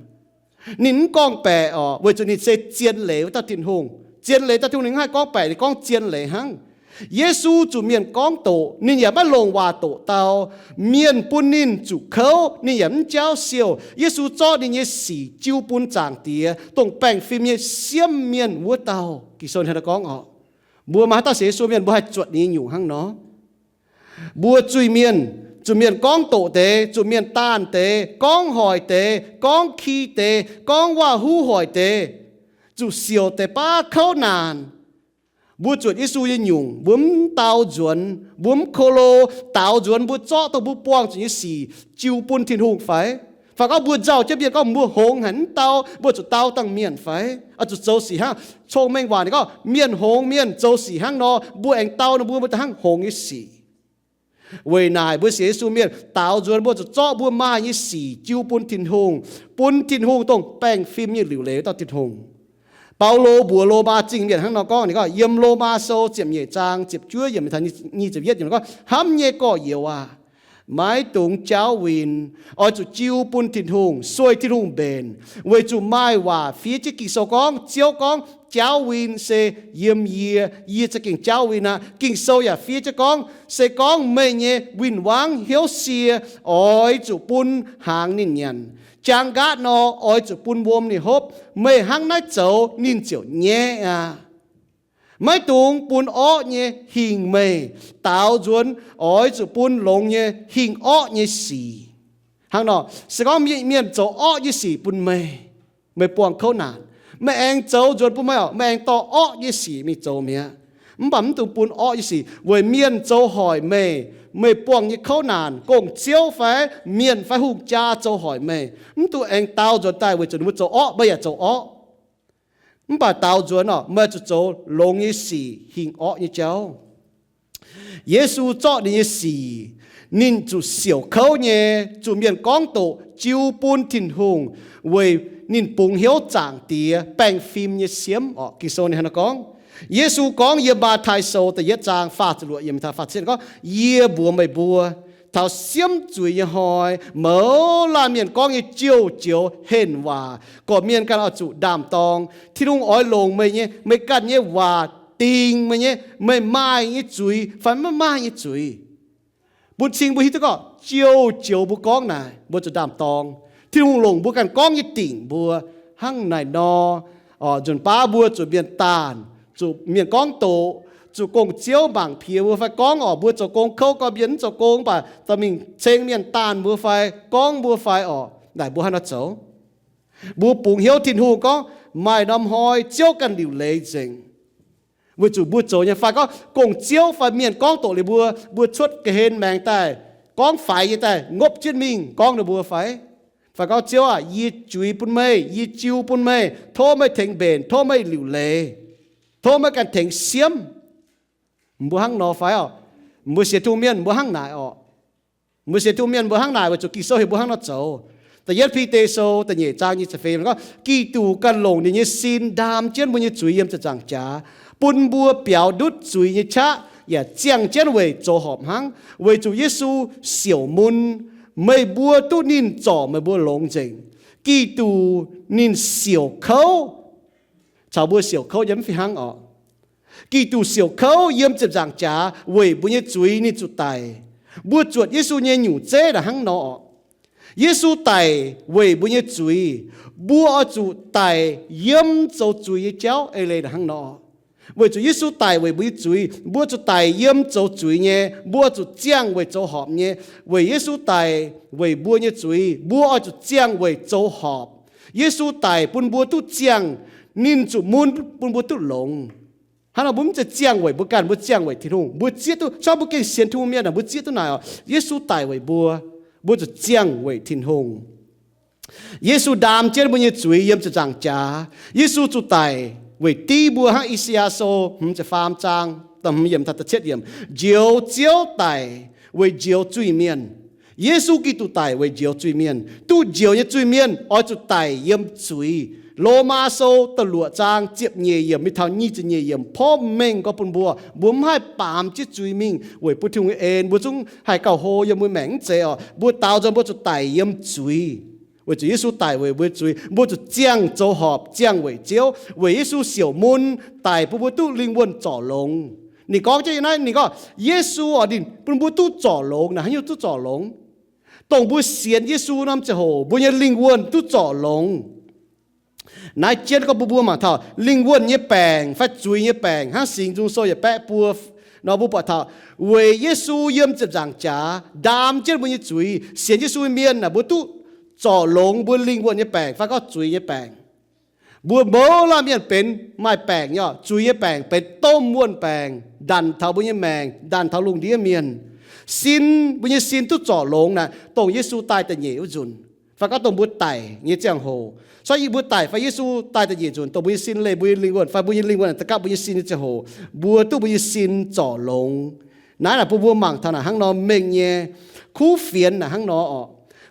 Ninh mv gorngv-baeqc orqc, weic zuqc ninh se zien leiz wuov dauh Tin-Hungh. Zien leiz dauh Tin-Hungh ninh mv haih gorngv-baeqc, ninh gorngv zien leiz hnangv. Yesu zuqc mienh gorngv doqc, ninh yaac maiv longc waac doqc dau. Mienh bun ninh zuqc kouv, ninh yaac mv jaauv siouh. Yesu zorqv ninh nyei sic jiu bun Zaangc Diex, dongh baengh fim nyei siemv mienh wuov dauh. Ging-Sou hnangv naaiv gorngv orqc. Mbuo maaih haaix dauh sienx Yesu mienh, mbuo haih zuotc ninh nyei nyungc hnangv nor. Mbuo zuiz-mienh, zuqc mienh gorngv doqc deix, zuqc mienh daanh deix, gorngv hoic deix, gorngv ki deix, gorngv waac-huv hoic deix, zuqc siouc deix baav kouv naanc. Mbuo zuotc Yesu nyei nyungc, mbuo mv dau nzuonx, mbuo mv ko lo, daaux nzuonx mbuo zorqv dongh mbuo buangh zuqc nyei sic jiu bun Tin-Hungh fai? Fai gorngv mbuo nzauh jienv mienh gorngv mbuo hngongx haic mv dau, mbuo zuqc dau dangh mienh fai? Oix zuqc zoux sic hnangv. Cong-mengh waac ninh gorngv mienh hngongx mienh zoux sic hnangv nor, mbuo aengx dau nor mbuo, mbuo daaih hnangv hngongx nyei sic. Weic naaic mbuo sienx Yesu mienh daaux nzuonx mbuo zuqc zorqv mbuo maaih nyei sic jiu bun Tin-Hungh, bun Tin-Hungh dongh baengh fim nyei liuc leiz dauh Tin-Hungh. Baulo mbuox Lomaa Zingh mienh hnangv nor gorngv, ninh gorngv yiem Lomaa Sou ziepc nyeic zaang ziepc juov yiemc taux nyic ziepc yietv yiemc gorngv, Hnamv nyei gorx-youz aac, maiv dungx jaauv win. Oix zuqc jiu bun Tin-Hungh, sueih Tin-Hungh mbenc, weic zuqc maaih waac fiev jienv Ging-Sou gorngv, Ziouv gorngv, Jaauv win se yiem yie, yie za'gengh jaauv win aqv. Ging-Sou yaac fiev jienv gorngv, Se gorngv meih nyei win-wangv hnyouv sie, oix zuqc bun hnaangx ninh nyanc. Jaang nqaatv nor, oix zuqc bun wuom ninh hopv. Meih hnangv naaiv zoux, ninh ziouc nyaiv aqv. Maiv dungx bun orqv nyei hingh meih. Daaux nzuonx oix zuqc bun longx nyei hingh orqv nyei sic. Hnangv nor, se gorngv mienh zoux orqv nyei sic bun meih, meih buangh kouv naanc, meih aengx zoux nzuonx bun meih orqc, meih aengx dorh orqv nyei sic mingh zoux mi'aqv. Mv baac mv dungx bun orqv nyei sic weic mienh zoux hoic meih, meih buangh nyei kouv naanc, gong-ziouv fai mienh fai hungh jaa zoux hoic meih. Mv dungx aengx daaux nzuonx daaih weic zuqc ninh mbuo zoux orqv, meih yaac zoux orqv. Mv baac daaux nzuonx orqc, meih zuqc zoux longx nyei sic, hingh orqv nyei jauv. Yesu zorqv ninh nyei sic, ninh zuqc siouc kouv nyei, zuqc mienh gorngv doqc, jiu bun Tin-Hungh, weic ninh bungx hnyouv Zaangc Diex baengh fim nyei siemv orqc. Ging-Sou ninh hnangv naaiv gorngv. Yesu gorngv yiem Matv^tai Sou da'yietv zaang faah ziepc luoqc yiemc taux faah ziepc cietv gorngv, Yie mbuox meih mbuo, taux siemv zuiz nyei hnoi, mouz laanh mienh gorngv nyei jouh joux henh waac gorqv-mienh ganh oix zuqc ndaam-dorng. Tin-Hungh oix longc meih nyei, meih ganh nyei waac dingc meih nyei, meih maaih nyei zuiz fai maiv maaih nyei zuiz. Bun cing mbuo hiuv duqv gorngv jouh joux mbuo gorngv naaic mbuo zuqc ndaam-dorng. Tin-Hungh longc mbuo ganh gorngv nyei dingc mbuo. Hnangv naaic nor, nzunc baav mbuo zuqc mienh daanh, zuqc mienh gorngv doqc, zuqc gong-ziouv mangc piex mbuo fai gorngv orqc, mbuo zoux gong kouv gorqv-mienh mv zoux gong, mv baac dorh mingh ceng mienh daanh mbuo fai gorngv mbuo fai orqc, naaic mbuo hnangv nor zoux. Mbuo bungx hnyouv Tin-Hungh gorngv maaih norm hnoi Ziouv ganh liuc leiz nzengc. Weic zuqc mbuo zoux nyei fai gorngv gong-ziouv fai mienh gorngv doqc liuz mbuo, mbuo cuotv ga'hlen maengx daaih, gorngv faix nyei daaih ngopv jienv mingh gorngv ninh mbuo fai? Fai gorngv, Ziouv aah! Yie juix bun meih, yie jiu bun meih, tov meih tengx mbenc, tov meih liuc leiz, tov meih ganh tengx siemv. Mbuo hnangv nor fai orqc? Mbuo sienx Tin-Hungh mienh mbuo hnangv naaic orqc? Mbuo sienx Tin-Hungh mienh mbuo hnangv naaic weic zuqc Ging-Sou heuc mbuo hnangv nor zoux. Da'yietv Bide Sou da'nyeic zaang nyic ziepc feix gorngv, Giduc ganh longc ninh nyei sin ndaam jienv mbuo nyei zuiz yiem ziepc nzaangc jaax, bun mbuo biaux ndutv zuiz nyei qaqv yaac ziangh jienv weic zoux horpc hnangv. Weic zuqc Yesu siouc mun, meih mbuo duqv ninh zorc meih mbuo longx nzengc. Giduc ninh siouc kouv caux mbuo siouc kouv nyei mv fih hnangv orqc. Giduc siouc kouv yiem ziepc nzaangc jaax weic mbuo nyei zuiz ninh zuqc daic. Mbuo zuotc Yesu nyei nyungc zeiv naaic hnangv nor oc. Yesu daic weic mbuo nyei zuiz. Mbuo oix zuqc daic yiem zoux zuiz nyei jauv. Eix leiz naaic hnangv nor, weic zuqc Yesu daic weic mbuo nyei zuiz, mbuo zuqc daic yiem zoux zuiz nyei. Mbuo zuqc ziangh weic zoux horpc nyei. Weic Yesu daic weic mbuo nyei zuiz, mbuo oix zuqc ziangh weic zoux horpc. Yesu daic bun mbuo duqv ziangh, ninh zuqc mun bun mbuo duqv longx. Hnangv nor mbuo mv zeiz ziangh weic mbuo ganh, mbuo ziangh weic Tin-Hungh. Mbuo zieqv duqv, se gorngv mbuo gengh sienx Tin-Hungh mienh aah, mbuo zieqv duqv naaic oc, Yesu daic weic mbuo, mbuo zuqc ziangh weic Tin-Hungh. Yesu ndaam jienv mbuo nyei zuiz yiem ziepc nzaangc jaax. Yesu zuqc daic weic div mbuo hnangv I^saa^yaa Sou hmz ziepc faam zaang da'hmz yiemc taux da'cietv yiemc, njoux Ziouv daic weic njoux zuiz-mienh. Yesu Giduc daic weic njoux zuiz-mienh. Duqv njoux nyei zuiz-mienh oix zuqc daic yiem zuiz. Lomaa Sou da'luoqc zaang ziepc nyeic yiemc mingh taux nyic ziepc nyeic yiemc porv mengh gorngv bun mbuo, mbuo mv haih baamz jienv zuiz mingh weic bun Tin-Hungh nyei en. Mbuo zungv haih gauh hlo yiem mbuo maengc mv zeiz oc. Mbuo daaux nzung mbuo zuqc daic yiem zuiz, weic zuqc Yesu daic weic mbuo zuiz. Mbuo zuqc ziangh zoux horpc, ziangh weic Ziouv. Weic Yesu siouc mun daic bun mbuo duqv lingh wuonh zorc longx. Ninh gorngv jienv naaiv, ninh gorngv Yesu oc, ninh bun mbuo duqv zorc longx. Naaiv haaix nyungc duqv zorc longx? Dongh mbuo sienx Yesu norm ziangh hoc mbuo nyei lingh wuonh duqv zorc longx. Naaiv jienv gorngv bun mbuo mangc taux lingh wuonh nyei baengc fai zuiz nyei baengc hnangv Singx Nzung Sou yietc baeqv buo nor mbuo buatc taux weic Yesu yiem ziepc nzaangc jaax ndaam jienv mbuo nyei zuiz. Sienx Yesu nyei mienh aah, mbuo duqv zorc longx mbuo lingh wuonh nyei baengc fai gorngv zuiz nyei baengc. Mbuo mouz laanh mienh benx maaih baengc nyei oc. Zuiz nyei baengc benx domh wuonh baengc ndanc taux mbuo nyei maengc, ndanc taux lungh ndiev mienh. Sin, mbuo nyei sin duqv zorc longx naaic dongh Yesu daaih da'nyeic wuov nzunc, fai gorngv dongh mbuo daic nyei ziangh hoc. Sorry, mbuo daic fai Yesu daaih da'nyeic nzunc, dongh mbuo nyei sin leih mbuo nyei lingh wuonh fai mbuo nyei lingh wuonh da'gapv mbuo nyei sin nyei ziangh hoc, mbuo duqv mbuo nyei sin zorc longx. Naaiv naaic bun mbuo mangc taux naaic hnangv nor mengh nyei. Kuv fienx naaic hnangv nor oc.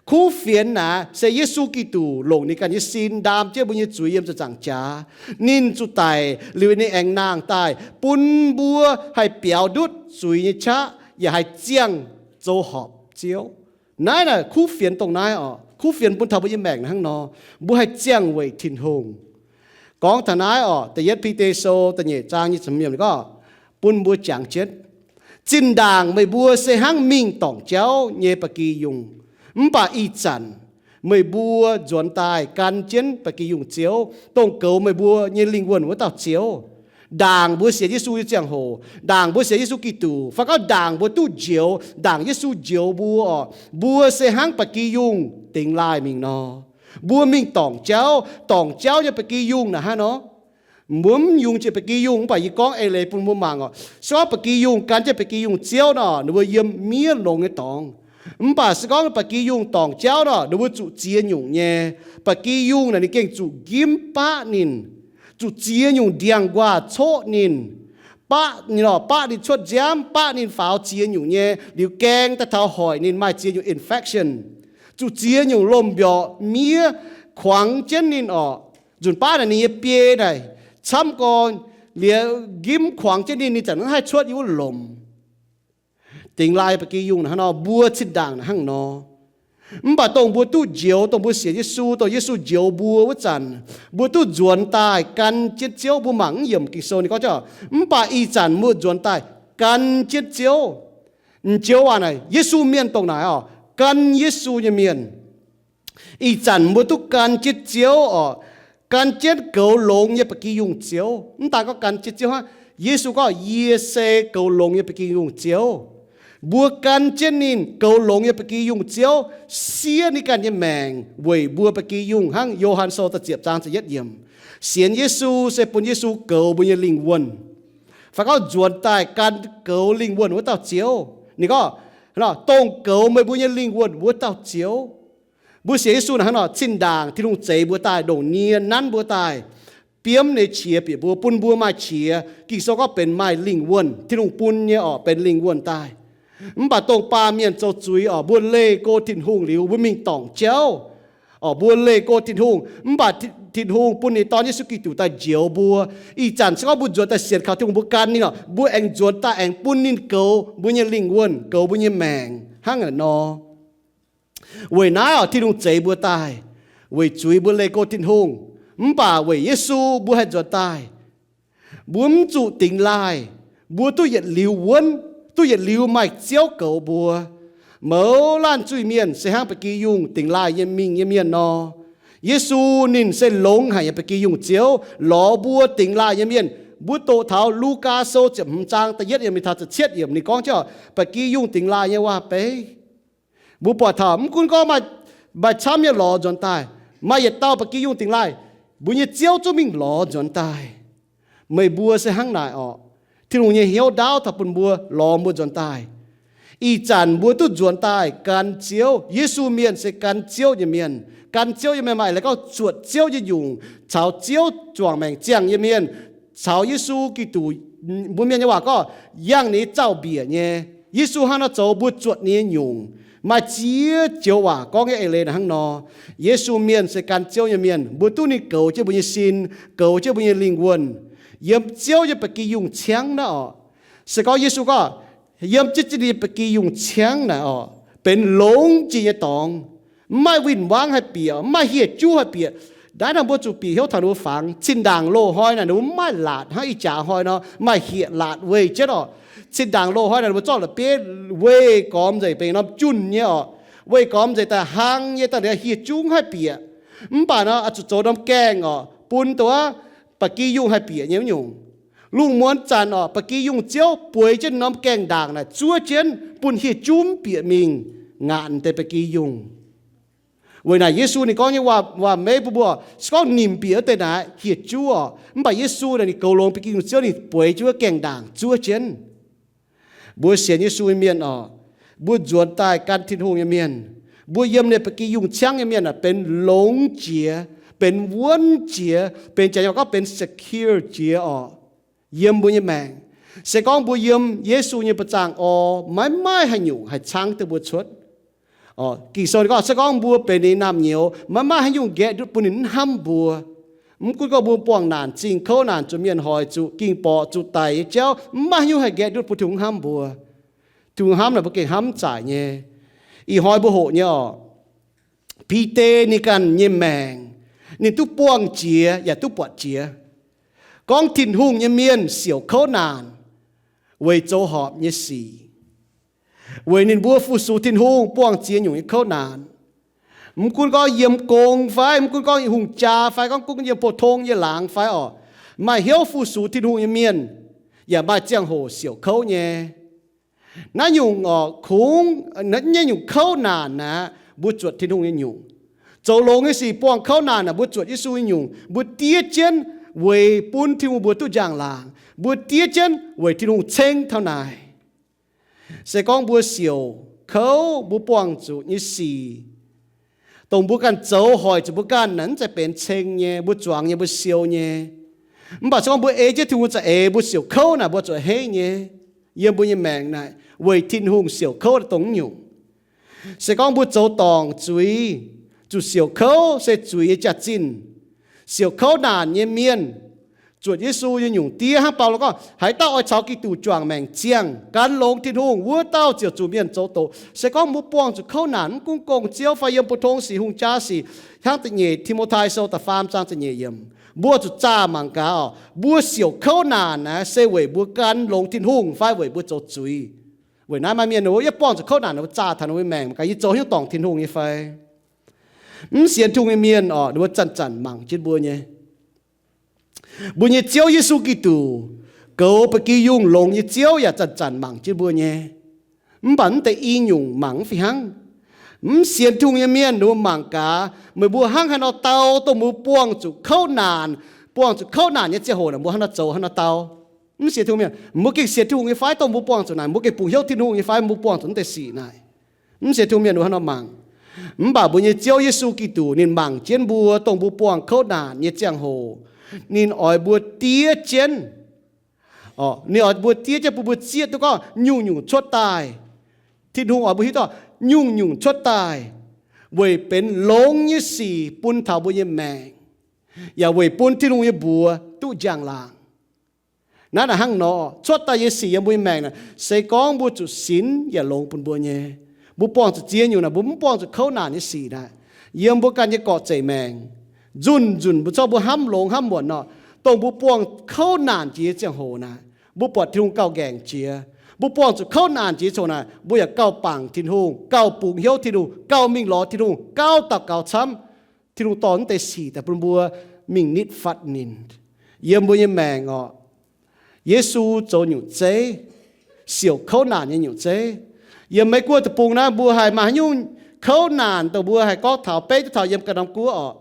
Kuv fienx naaic se Yesu Giduc longc ninh ganh nyei sin ndaam jienv mbuo nyei zuiz yiem ziepc nzaangc jaax. Ninh zuqc daic liuz ninh aengx nangh daaih bun mbuo haih biaux ndutv zuiz nyei qaqv yaac haih ziangh zoux horpc Ziouv. Naaiv naaic kuv fienx dongh naaiv oc. Kuv fienx bun taux mbuo nyei maengc hnangv nor, mbuo haih ziangh weic Tin-Hungh. Gorngv taux naaiv oc, da'yietv Bide Sou da'nyeic zaang nyei ziepc hmz yiemc gorngv bun mbuo jangx jienv, zinh ndaangc meih mbuo se hnangv mingh dorngc jauv nyei ba'gi yungh, mv baac ih zanc meih mbuo nzuonx daaih gan jienv ba'gi yungh Ziouv, dongh goux meih mbuo nyei lingh wuonh wuov dauh Ziouv. Ndaangc mbuo sienx Yesu nyei ziangh hoc, ndaangc mbuo sienx Yesu Giduc, fai gorngv ndaangc mbuo duqv njoux, ndaangc Yesu njoux mbuo oc, mbuo se hnangv ba'gi yungh dingx laaih mingh nor. Mbuo mingh dorngc jauv, dorngc jauv nyei ba'gi yungh naaic hnangv nor. Mbuo mv yungz jiex ba'gi yungh, mv baac yie gorngv eix leiz bun mbuo mangc oc. Se gorngv ba'gi yungh gan jienv ba'gi yungh Ziouv nor, ninh mbuo yiem miev longx nyei dorngx. Mv baac se gorngv ba'gi yungh dorngc jauv nor, ninh mbuo zuqc ziex nyungc nyei. Ba'gi yungh naaic ninh gengh zuqc njimv baqv ninh, zuqc ziex nyungc ndiangx-nquaah coqv ninh, baqv ninh, baqv ninh cuotv nziaamv, baqv ninh faaux ziex nyungc nyei, liuz gaeng daaih taux hoic ninh maaih ziex nyungc infection, zuqc ziex nyungc lomh mbiorqc miev kuangx jienv ninh oc. Nzunc baav naaic ninh nyei biei naaic camv gorn, liuz njimv kuangx jienv ninh, ninh zanc mv haih cuotv yiem wuov lomc. Dingx laaih ba'gi yungh naaic hnangv nor, mbuo zinh ndaangc naaic hnangv nor. Mv baac dongh mbuo duqv njoux, dongh mbuo sienx Yesu, dongh Yesu njoux mbuo wuov zanc, mbuo duqv nzuonx daaih gan jienv Ziouv. Mbuo mangc mv yiemc Ging-Sou ninh gorngv, mv baac ih zanc mbuo nzuonx daaih gan jienv Ziouv. M'njoux waac naaic Yesu mienh dongh naaic oc, gan Yesu nyei mienh. Ih zanc mbuo duqv gan jienv Ziouv oc, gan jienv goux longx nyei ba'gi yungh Ziouv. Mv daan gorngv gan jienv Ziouv hnangv, Yesu gorngv, yie se goux longx nyei ba'gi yungh Ziouv. Mbuo gan jienv ninh goux longx nyei ba'gi yungh Ziouv, siev ninh ganh nyei maengc weic mbuo ba'gi yungh, hnangv Yo^han Sou da'ziepc zaang ziepc yietv yiemc. Sienx Yesu se bun Yesu goux mbuo nyei lingh wuonh. Fai gorngv nzuonx daaih gan goux lingh wuonh wuov dauh Ziouv. Ninh gorngv, dongh goux meih mbuo nyei lingh wuonh wuov dauh Ziouv. Mbuo sienx Yesu naaic hnangv nor, zinh ndaangc Tin-Hungh zeix mbuo daaih, ndongc nie nanv mbuo daaih, biomv ninh nyei qiex bieqc mbuo, bun mbuo maaih qiex. Ging-Sou gorngv benx maaih lingh wuonh, Tin-Hungh bun nyei oc, benx lingh wuonh daaih. Mv baac dongh baamh mienh zoux zuiz oc, mbuo leih go Tin-Hungh liuz, mbuo mingh dorngc jauv oc, mbuo leih go Tin-Hungh. Mv baac Tin-Hungh bun ninh Dorn Yesu Giduc daaih njoux mbuo. Ih zanc se gorngv mbuo nzuonx daaih sienx kaux Tin-Hungh, mbuo gan ninh oc, mbuo aengx nzuonx daaih aengx bun ninh goux mbuo nyei lingh wuonh, goux mbuo nyei maengc hnangv naaic nor. Weic naaiv oc, Tin-Hungh zeix mbuo daaih, weic zuiz mbuo leih go Tin-Hungh. Mv baac weic Yesu mbuo haih nzuonx daaih. Mbuo mv zuqc dingx laaih, mbuo duqv yietc liuz wuonv, duqv yietc liuz maaih Ziouv goux mbuo. Mouz laanh zuiz-mienh se hnangv ba'gi yungh dingx laaih nyei mingh nyei mienh nor. Yesu ninh se longx haic nyei ba'gi yungh Ziouv, lorz mbuo dingx laaih nyei mienh. Mbuo doqc taux Lugaa Sou ziepc hmz zaang da'yietv yiemc mingh taux ziepc cietv yiemc ninh gorngv jienv ba'gi yungh dingx laaih nyei waac-beiv. Mbuo buatc taux mv gunv gorngv maaih, maaih camv nyei lorz nzuonx daaih, maaih yietc dauh ba'gi yungh dingx laaih, mbuo nyei Ziouv zungv mingh lorz nzuonx daaih. Meih mbuo se hnangv naaic orqc. Tin-Hungh nyei hnyouv ndaauv taux bun mbuo, lorz mbuo nzuonx daaih. Ih zanc mbuo duqv nzuonx daaih gan Ziouv. Yesu mienh se gan Ziouv nyei mienh. Gan Ziouv nyei mienh maaih leiz gorngv zuotc Ziouv nyei nyungc, caux Ziouv juangc maengc ziangh nyei mienh, caux Yesu Giduc, mbuo Mienh nyei waac gorngv, yangh ninh nyei zaux-mbiec nyei. Yesu hnangv naaiv zoux mbuo zuotc ninh nyei nyungc. Maaih ziex joux waac gorngv nyei eix leiz naaic hnangv nor. Yesu mienh se gan Ziouv nyei mienh, mbuo duqv ninh goux jienv mbuo nyei sin, goux jienv mbuo nyei lingh wuonh. Yiem Ziouv nyei ba'gi yungh ciangv naaiv orqc. Se gorngv Yesu gorngv, yiem jienv ninh nyei ba'gi yungh ciangv naaic orqc, benx longx jiex nyei dorngx. Mv maaih win-wangv haih bieqc, mv maaih hieh juv haih bieqc. Naaiv nor mbuo zuqc bieqc hnyouv taux ninh mbuo fangx. Zinh ndaangc loz-hnoi naaic ninh mbuo mv maaih laatc hnangv ih jaax hnoi nor maaih hieh laatc weih jienv orqc. Zinh ndaangc loz-hnoi naaic ninh mbuo zorqv la'bieiv weih gormx nzengc benx norm junh nyei orqc. Weih gormx nzengc daaih hlang nyei daaih hieh juv haih bieqc. Mv baac nor zuqc zoux norm gaengh orqc, bun dongh ba'gi yungh haih bieqc nyei wuov nyungc. Lungh muonz zanc orqc, ba'gi yungh ziouv bueix jienv norm gaengh ndaangc naaic zuov jienv bun hieh juv mv bieqc mingh ngaatc deix ba'gi yungh. Weic naaic Yesu ninh gorngv nyei waac-meiv bun mbuo, se gorngv nimc bieqc wuov deix naaic hieh juv orqc. Mv baac Yesu naaic ninh goux longx ba'gi yungh ziouv, ninh bueix jienv wuov gaengh ndaangc zuov jienv. Mbuo sienx Yesu nyei mienh orqc, mbuo nzuonx daaih gan Tin-Hungh nyei mienh, mbuo yiem ninh ba'gi yungh ciangv nyei mienh aah, benx longx jiex, benx wuonv jiex, benx jaax nyei gorngv benx secure jiex orqc. Yiem mbuo nyei maengc, se gorngv mbuo yiem Yesu nyei buoz-zaangc orqc, maiv maaih haaix nyungc haih caangv duqv mbuo cuotv. Ging-Sou gorngv se gorngv mbuo benx ninh nyei naamh nyouz, maiv maaih haaix nyungc nqaeqv ndutv bun ninh mv hnamv mbuo. Mv gunv gorngv mbuo buangh naanc, zingh kouv naanc, zuqc mienh hoic, zuqc ging-borqc, zuqc daic nyei jauv, mv maaih haaix nyungc haih nqaeqv ndutv bun Tin-Hungh hnamv mbuo. Tin-Hungh hnamv naaic mbuo gengh hnamv zaaic nyei. Ih hnoi mbuo hoqc nyei orqc, Bide ninh ganh nyei maengc, ninh duqv buangh jiex yaac duqv buatc jiex gorngv Tin-Hungh nyei mienh siouc kouv naanc weic zoux horpc nyei sic, weic ninh mbuo fu-sux Tin-Hungh buangh ziex nyungc nyei kouv naanc. Mv gunv gorngv yiem gong fai, mv gunv gorngv hungh jaa fai, gorngv gunv yiem pou-tong nyei laangz fai orqc, maaih hnyouv fu-sux Tin-Hungh nyei mienh yaac maaih ziangh hoc siouc kouv nyei. Naaiv nyungc orqc, kungx naaiv nyungc kouv naanc naaic mbuo zuotc Tin-Hungh nyei nyungc. Zoux longx nyei sic buangh kouv naanc naaic mbuo zuotc Yesu nyei nyungc. Mbuo diev jienv weic bun Tin-Hungh mbuo duqv njang-laangc. Mbuo diev jienv weic Tin-Hungh ceng taux naaic. Se gorngv mbuo siouc kouv, mbuo buangh zuqc nyei sic, dongh mbuo ganh zoux hoic zuqc mbuo ganh naaic, mv zeiz benx ceng nyei, mbuo zuangx nyei, mbuo siou nyei. Mv baac se gorngv mbuo ei jienv Tin-Hungh za'eix, mbuo siouc kouv naaic mbuo zuqc heiv nyei. Yiem mbuo nyei maengc naaic weic Tin-Hungh siouc kouv dongh nyungc. Se gorngv mbuo zoux dorngc zuiz, zuqc siouc kouv se zuiz nyei jaax-zinh. Siouc kouv naanc nyei mienh zuotc Yesu nyei nyungc diev. Hnangv Baulo gorngv, haaix dauh oix caux Giduc juangc maengc ziangh, gan longx Tin-Hungh, wuov dauh ziouc zuqc mienh zoux doqc. Se gorngv mbuo buangh zuqc kouv naanc, mv gunv gong-ziouv fai yiem pou-tong sic, hungh jaa sic, hnangv da'nyeic Ti^mo^tai Sou da'faam zaang ziepc nyeic yiemc, mbuo zuqc zaah mangc gaax orqc, mbuo siouc kouv naanc naaic se weic mbuo gan longx Tin-Hungh fai weic mbuo zoux zuiz. Weic naaiv maaih mienh wuov, yie buangh zuqc kouv naanc, ninh mbuo zaah taux ninh mbuo maengc mangc gaax, yie zoux hnyouv dorngc Tin-Hungh nyei fai? Mv sienx Tin-Hungh nyei mienh orqc, ninh mbuo zanc-zanc mangc jienv mbuo nyei. Mbuo nyei Ziouv Yesu Giduc, goux ba'gi yungh longx nyei Ziouv yaac zanc-zanc mangc jienv mbuo nyei. Mv baac mv deix i nyungc mangc mv fih hnangv. Mv sienx Tin-Hungh nyei mienh ninh mbuo mangc gaax, meih mbuo hnangv haaix nor dau, dongh mbuo buangh zuqc kouv naanc, buangh zuqc kouv naanc nyei ziangh hoc naaic mbuo hnangv haaix nor zoux, hnangv haaix nor dau. Mv sienx Tin-Hungh mienh, mbuo gengh sienx Tin-Hungh nyei fai? Dongh mbuo buangh zuqc naaic, mbuo gengh bungx hnyouv Tin-Hungh nyei fai? Mbuo buangh zuqc mv deix sic naaic. Mv sienx Tin-Hungh mienh ninh mbuo hnangv haaix nor mangc. Mv baac mbuo nyei Ziouv Yesu Giduc ninh mangc jienv mbuo dongh mbuo buangh kouv naanc nyei ziangh hoc, ninh oix mbuo diev jienv. Orqc, ninh oix mbuo diev jienv bun mbuo zieqv duqv gorngv nyungc-nyungc cuotv daaih. Tin-Hungh oix mbuo hiuv duqv nyungc-nyungc cuotv daaih weic benx longx nyei sic bun taux mbuo nyei maengc, yaac weic bun Tin-Hungh nyei mbuox duqv njang-laangc. Naaiv naaic hnangv nor, cuotv daaih nyei sic yiem mbuo nyei maengc naaic, se gorngv mbuo zuqc sinx yaac longx bun mbuo nyei. Mbuo buangh zuqc ziex nyungc naaic, mbuo mv buangh zuqc kouv naanc nyei sic naaic, yiem mbuo ganh nyei gorqv-zeic maengc, nzunc-nzunc mbuo zorqv mbuo hnamv longx hnamv muonc nor, Dongh mbuo buangh kouv naanc jiex ziangh hoc naaic, mbuo buatc Tin-Hungh gauh nqaengc jiex. Mbuo buangh zuqc kouv naanc jiex ziangh hoc naaic, mbuo yaac gauh bangc Tin-Hungh, gauh bungx hnyouv Tin-Hungh, gauh mingh lorz Tin-Hungh, gauh daux gaux camv, Tin-Hungh dorh naaiv deix sic daaih bun mbuo mingh nitv fatv ninh. Yiem mbuo nyei maengc orqc, Yesu zoux nyungc zeiv, siouc kouv naanc nyei nyungc zeiv. Yiem Meiv Guoqv deic-bung naaiv mbuo haih maaih haaix nyungc kouv naanc dongh mbuo haih gorngv taux, beiv duqv taux yiem ganh norm guoqv orqc.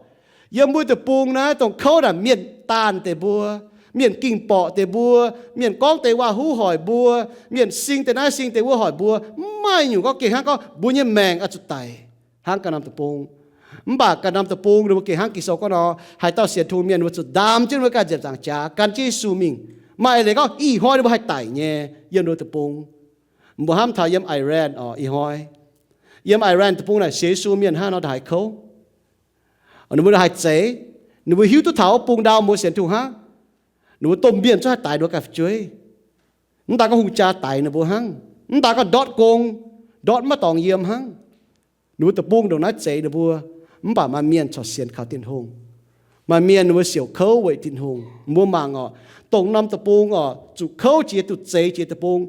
Yiem mbuo deic-bung naaiv dongh kouv naanc mienh daanh deix mbuo, mienh ging borqc deix mbuo, mienh gorngv deix waac-huv hoic mbuo, mienh sing deix naaiv sing deix wuov hoic mbuo, mv maaih nyungc gorngv gengh hnangv gorngv mbuo nyei maengc oix zuqc daic hnangv ganh norm deic-bung. Mv baac ganh norm deic-bung ninh mbuo gengh hnangv Ging-Sou gorngv nor, haaix dauh sienx Tin-Hungh mienh ninh mbuo zuqc ndaam jienv ninh mbuo ganh nziepc nzaangc jaax gan jienv Yesu mingh. Maaih eix leiz gorngv ih hnoi ninh mbuo haih daic nyei yiem ninh mbuo deic-bung. Mbuo hnamv taux yiem Iran orqc, ih hnoi yiem Iran deic-bung naaic sienx Yesu mienh hnangv nor ndongc haaix kouv. Ninh mbuo ndongc haaix zeiz, ninh mbuo hiuv duqv taux wuov bung ndau mbuo sienx Tin-Hungh hnangv. Ninh mbuo domh mienh zungv haih daix ninh mbuo ganh fu'jueiv. Mv daan gorngv hungh jaa daix ninh mbuo hnangv, mv daan gorngv ndortv gong, ndortv maiv dorngx yiem hnangv. Ninh mbuo deic-bung ndongc naaiv zeix ninh mbuo, mv baac maaih mienh corc sienx kaux Tin-Hungh. Maaih mienh ninh mbuo siouc kouv weic Tin-Hungh. Mbuo mangc orqc, dongh norm deic-bung orqc, zuqc kouv jiex, zuqc zeix jiex deic-bung,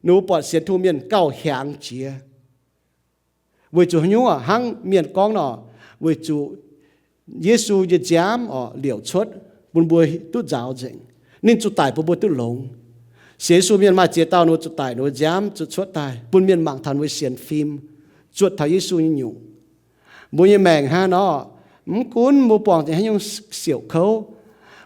ninh mbuo buatc sienx Tin-Hungh mienh gauh hiaangx jiex. Weic zuqc haaix nyungc orqc? Hnangv mienh gorngv nor, weic zuqc Yesu nyei nziaamv orqc liouc cuotv bun mbuo duqv nzaaux nzengc. Ninh zuqc daic bun mbuo duqv longx. Sienx Yesu mienh maaih ziex dauh ninh mbuo zuqc daic, ninh mbuo nziaamv zuqc cuotv daaih bun mienh mangc taux ninh mbuo sienx fim, zuotc taux Yesu nyei nyungc. Mbuo nyei maengc hnangv nor, mv gunv mbuo buangh zuqc haaix nyungc siouc kouv,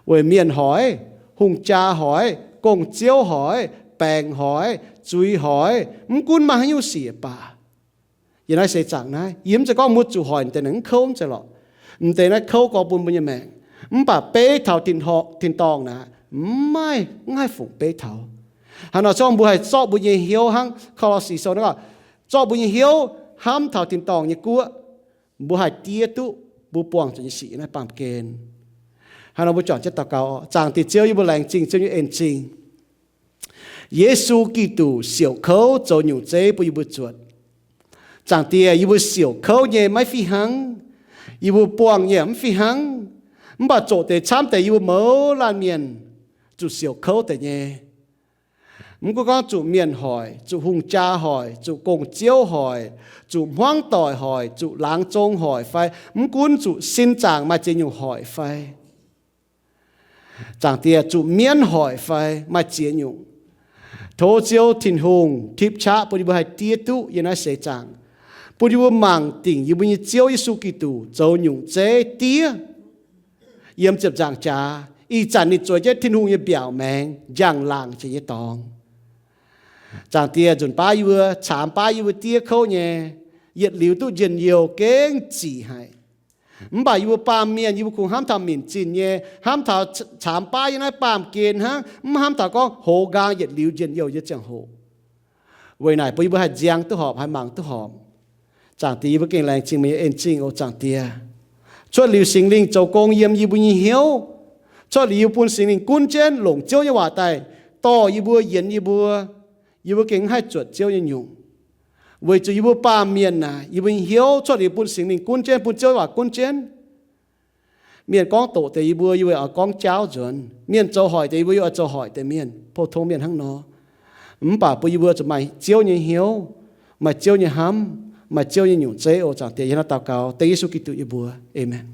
weic mienh hoic, hungh jaa hoic, gong-ziouv hoic, baengc hoic, zuiz hoic, mv gunv maaih haaix nyungc sic baac, yiem naaiv seix zaangc naaiv, yie mv zeiz gorngv mbuo zuqc hoic deix naaic mv kouv, mv zeiz lorqc. M'deix naaiv kouv gorx bun mbuo nyei maengc, mv baac beiv taux tin-dorngh naaic, mv maaih, mv haih fungc beiv taux. Hnangv nor zorqv mbuo haih zorqv mbuo nyei hnyouv hnangv Ko^lo^si Sou naaiv gorngv, zorqv mbuo nyei hnyouv hnamv taux tin-dorngh nyei guoqv. Mbuo haih diev duqv mbuo buangh zuqc nyei sic naaiv baamh gen. Hnangv nor mbuo juangc jienv daux gaux. Zaangc Diex Ziouv, yie mbuo laengz zingh Ziouv nyei en zingh. Yesu Giduc siouc kouv zoux nyungc zeiv bun yie mbuo zuotc. Zaangc Diex, yie mbuo siouc kouv nyei maiv fih hnangv. Yie mbuo buangh nyei mv fih hnangv. Mv baac zoqc deix camv deix yie mbuo mouz laanh mienh zuqc siouc kouv deix nyei. Mv gunv gorngv zuqc mienh hoic, zuqc hungh jaa hoic, zuqc gong-ziouv hoic, zuqc hmuangv doic hoic, zuqc laangz zong hoic fai, mv gunv zuqc sin zaangc maaih ziex nyungc hoic fai, Zaangc Diex, zuqc mienv hoic fai maaih ziex nyungc, tov Ziouv Tin-Hungh tipv qaqv bun yie mbuo haih diev duqv yiem naaiv seix zaangc, bun yie mbuo mangc dingc yie mbuo nyei Ziouv Yesu Giduc zoux nyungc zeiv diev yiem ziepc nzaangc jaax. Ih zanc ninh zueiz jienv Tin-Hungh nyei mbiaauc maengx njang-laangc jiex nyei dorngx. Zaangc Diex, nzunc baav yie mbuo caamx baav yie mbuo diev kouv nyei, yietc liuz duqv njien-youh gengh zic haic. Mv baac yie mbuo baamh mienh, yie mbuo kungx hnamv taux minc zinh nyei, hnamv taux caamx baav yiem naaiv baamh gen hnangv, mv hnamv taux gorngv hoz nqaang yietc liuz njien-youh nyei ziangh hoc. Weic naaic bun yie mbuo haih nziang duqv horpc, haih mangc duqv horpc. Zaangc Diex, yie mbuo gengh laengz zingh meih nyei en zingh oc, Zaangc Diex. Cuotv liuz Singx Lingh zoux gong yiem yie mbuo nyei hnyouv, cuotv liuz yie mbuo bun Singx Lingh gunv jienv longc Ziouv nyei waac daaih dorh yie mbuo, yienx yie mbuo, yie mbuo gengh mv haih zuotc Ziouv nyei nyungc. Weic zuqc yie mbuo baamh mienh naaic, yie mbuo nyei hnyouv cuotv liuz bun Singx Lingh gunv jienv, bun Ziouv nyei waac gunv jienv. Mienh gorngv doqc deix yie mbuo, yie mbuo oix gorngv jaauv nzuonx. Mienh zoux hoic deix yie mbuo, yie oix zoux hoic deix mienh. Pou-tong mienh hnangv nor. Mv baac bun yie mbuo zuqc maaih Ziouv nyei hnyouv, maaih Ziouv nyei hnamv, maaih Ziouv nyei nyungc zeiv oc, Zaangc Diex. Yie hnangv daux gaux dengv Yesu Giduc nyei mbuox. Aamen.